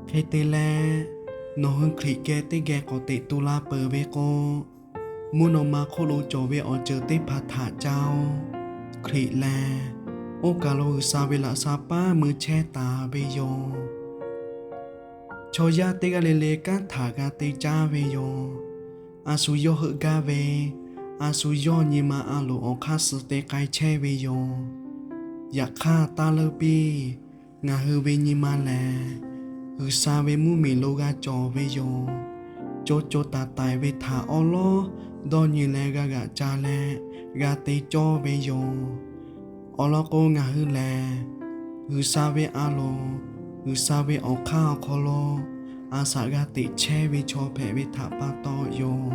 Hk'e te leh, nawˬ hui Hkriꞈ geh teˇ geh k'awꞈ teꞈ tu la peuˬ ve k'o, mvuhˇ naw ma hk'oˆ lo cawˬ ve awˬ ceuˬ teˇ hpaˍ htaꞈ caˇ oˆ. Hkriꞈ lehˬ, oˇ kaˬ lo G'uiˬsha ve laꞈ sha paˉ mui chehˇ taˍ ve yoˬ. Chaw yaˇ teˇ g'aˇ le le kanˉ htaꞈ g'a te caˇ ve yoˬ. A shu yawˇ heuˆ gaˇ ve, a shu yawˇ nyi ma a loˍ awˬ hk'aˇ suh te k'ai chehˇ ve yoˬ. Yaꞈ hk'aˇ, taˇ leuˇ piˇ. Ngaˬ hui ve nyi ma lehˬ, G'uiˬsha ve mvuhˇmiˬ lo g'a cawˬ ve yoˬ. Co co taiˍ taiˍ ve htaꞈ awˉ lawˉ dawˇ nyi leh g'a g'aꞈ ca leh g'a te cawˇ ve yoˬ. Awˬ lawn k'o, ngaˬ hui lehˬ G'uiˬsha ve a loˍ, G'uiˬsha ve awˬ hk'aˇ awˬ hk'aw lo a shaꞈ g'a teꞈ chehˇ ve chaw hpehꞈ ve htaꞈ pa taw yoˬ.